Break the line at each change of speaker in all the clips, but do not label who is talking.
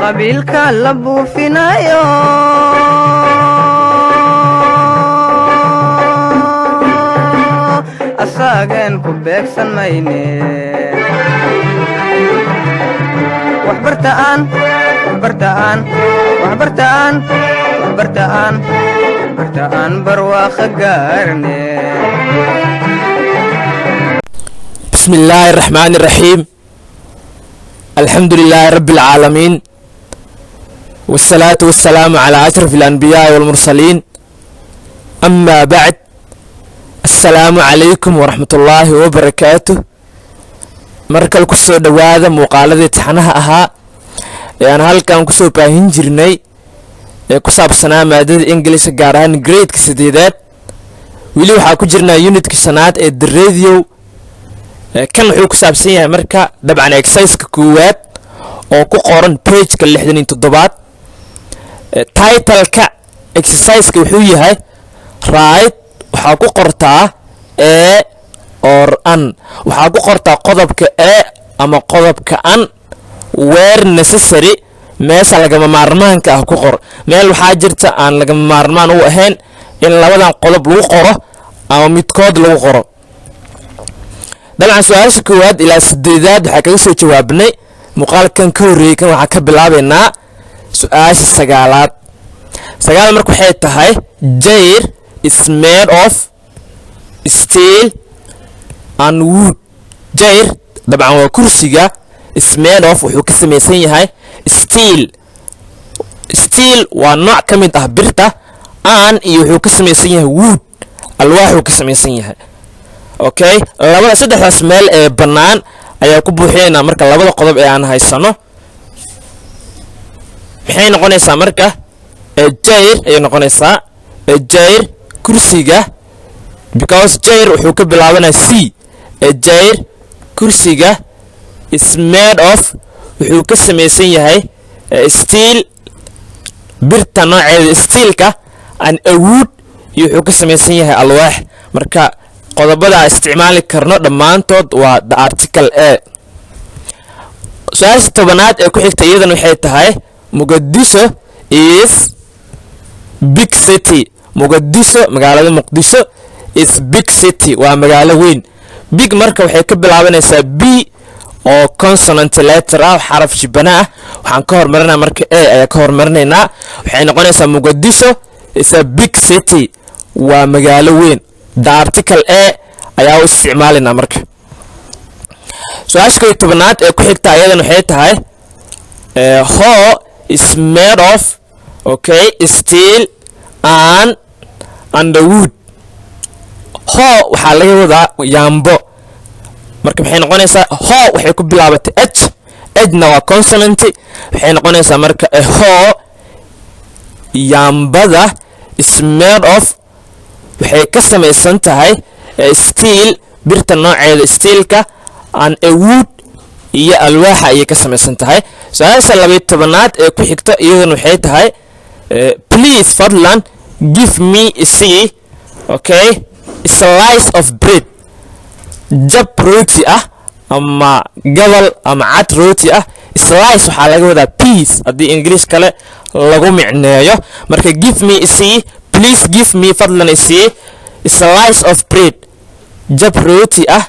Qabiilka la buufinayo, asaageen ku beegsan mayne. Waxbartaan, waxbartaan, waxbartaan, waxbartaan, waxbartaan, barwaaqo gaarne.
بسم الله الرحمن الرحيم، الحمد لله رب العالمين، والصلاة والسلام على أشرف الأنبياء والمرسلين، أما بعد، السلام عليكم ورحمة الله وبركاته. Markale kusoo dhowaada muuqaaladii taxanaha ahaa ee aan halkan kusoo baahin jirnay ee ku saabsanaa maadada Ingilishka, gaar ahaan gradeka sideedaad. Weli waxaa ku jirnaa unitka shanaad ee The Radio. Kan wuxuu ku saabsan yahay marka dabcan exerciseka koowaad oo ku qoran pageka 67aad. Titleka exerciseka wuxuu yahay "Write", waxaa ku qortaa "a or an", waxaa ku qortaa qodobka a ama qodobka an "where necessary", meesha lagama maarmaanka ah ku qor. Meel waxaa jirta aan lagama maarmaan u ahayn in labadan qodob lagu qoro ama midkood lagu qoro. Dabcan su-aasha koowaad ilaa sideedaad waxaa kaga soo jawaabnay muuqaalkan ka horreeyey. Kan waxaa ka bilaabaynaa su-aasha sagaalaad. Sagaal marka waxay tahay: "Chair is made of steel and wood." Chair dabcan waa kursiga. "Is made of", wuxuu ka samaysan yahay "steel". Steel waa nooc ka mid ah birta. "And" iyo wuxuu ka samaysan yahay "wood", alwaaxuu ka samaysan yahay. Okay, labada saddexdaas meel ee bannaan ayaa ku buuxinaynaa. Marka labada qodob ee aan haysano maxay noqonaysaa? Marka chair ayay noqonaysaa. Chair, kursiga, because chair wuxuu ka bilaabanaa c. Chair, kursiga, "is made of", wuxuu ka samaysan yahay "steel", birta nooceeda steelka, "and a wood", iyo wuxuu ka samaysan yahay alwaax. Marka qodobada aan isticmaali karno dhammaantood waa the article a. Su-aasha 10aad ee ku xigta iyadan waxay tahay: "Muqadisho is big city." Muqadisho, magaalada Muqdisho, "is big city", waa magaalo weyn. "Big" marka waxay ka bilaabanaysaa b oo consonant letter ah, xaraf shibana ah. Waxaan ka hormarinaa marka a ayaa ka hormarinaynaa. Waxay noqonaysaa "Muqadisho is a big city", waa magaalo weyn. The article a ayaa u isticmaalaynaa. Marka su-aasha 11aad ee ku xigta ayadan waxay tahay: "Hoe is made of", okay, "steel and the wood." Hoe waxaa laga wadaa yaambo. Marka maxay noqonaysaa? Hoe waxay ku bilaabatay h, hna waa consonant. Waxay noqonaysaa marka "hoe", yaambada, "is made of", waxay ka samaysan tahay "steel", birta nooceeda steelka, "and a wood", iyo alwaaxa ayay ka samaysan tahay. Su-aasha 12aad ee ku xigta iyaduna waxay tahay: "Please", fadlan, "give me", isii, okay, "slice of bread", jab rooti ah ama gabal ama cad rooti ah. Slice waxaa laga wadaa piece haddii Ingiriis kale lagu micneeyo. Marka "give me", isii, "please give me", fadlan isii, "slice of bread", jab rooti ah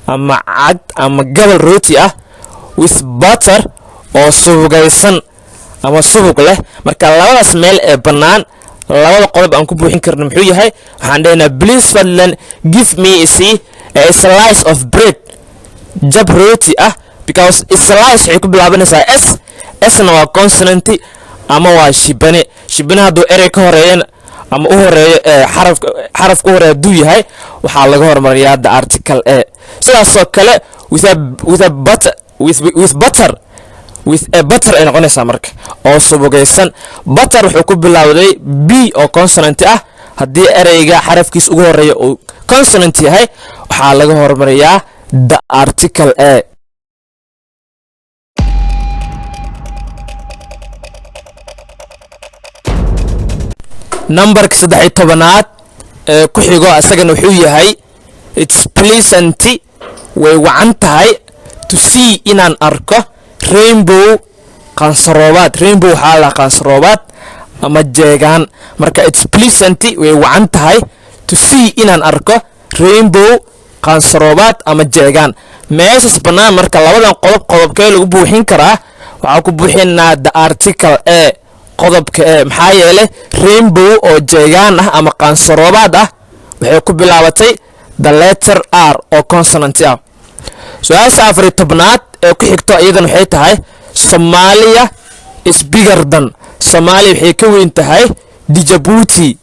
ama cad ama gabal rooti ah, "with butter", oo subugaysan ama subug leh. Marka labadaas meel ee bannaan labada qodob aan ku buuxin karno muxuu yahay? Waxaan dhehnaa "please", fadlan, "give me", isii, "a slice of bread", jab rooti ah, because slice waxay ku bilaabanaysaa s, sna waa consonant ama waa shibane. Shibane hadduu erey ka horeeyana ama u horeeyo, xarafka xarafka u horeeya hadduu yahay, waxaa laga hormariyaa the article a. Sidaasoo kale with a butter, with butter, "with a butter" ay noqonaysaa marka, oo subugaysan. Butter wuxuu ku bilowday b oo consonant ah. Haddii ereyga xarafkiis ugu horeeya uu consonant yahay, waxaa laga hormariyaa the article a. Numberka 13aad ee ku xigo isagana wuxuu yahay: "It's pleasant", way wacan tahay, "to see", inaan arko, "rainbow", Qaansaroobaad, rainbow waxaa la qaansaroobaad ama jeegaan. Marka it's pleasant, way wacan tahay, to see, inaan arko, rainbow, qaansaroobaad ama jeegaan. Meeshas bannaan marka labadan qodob qodobkee lagu buuxin karaa? Waxaa ku buuxinaa the article a, qodobka a. Maxaa yeelay rainbow oo jeegaan ah ama qaansaroobaad ah waxay ku bilaabatay the letter R oo consonant ah. Su-aasha 14aad ee ku xigto iyadan waxay tahay: Somalia is bigger than, Soomaaliya waxay ka weyn tahay Djibouti,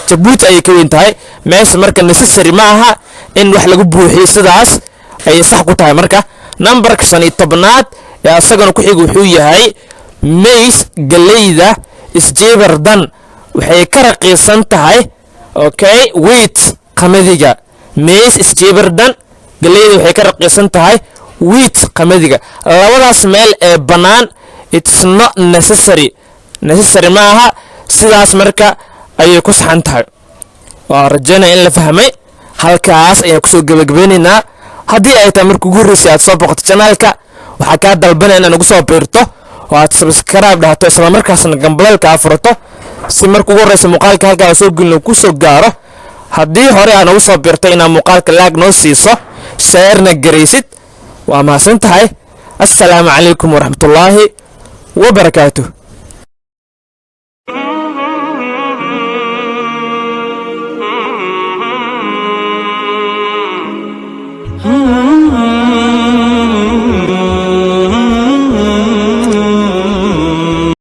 Jabuuti ayay ka weyn tahay. Meesha marka necessary ma aha in wax lagu buuxiyo, sidaas ayay sax ku tahay. Marka numberka 15aad ee asagana ku xiga wuxuu yahay: maize, galeyda, is cheaper than, waxay ka raqiisan tahay, okay, wheat, qamadiga. Maize is cheaper than, galeyda waxay ka raqiisan tahay, wheat, qamadiga. Labadaas meel ee bannaan it's not necessary, necessary ma aha. Sidaas marka ayay ku saxan tahay. Waa rajaynaya in la fahmay. Halkaas ayaan kusoo gebagabeynaynaa. Haddii ay tahay marka ugu horreysay aad soo boqoto channelka, waxaa kaa dalbanaya inaad nagu soo biirto oo aad subscribe dhahto, islamarkaasna gambaleelka aa furato, si marka ugu horreysa muuqaalka halkaa soo gelino kusoo gaaro. Haddii hore aad nagu soo biirto, inaad muuqaalka like noo siiso, sharena garaysid. Waa mahadsan tahay. Assalaamu calaykum waraxmatullaahi wabarakaatuh.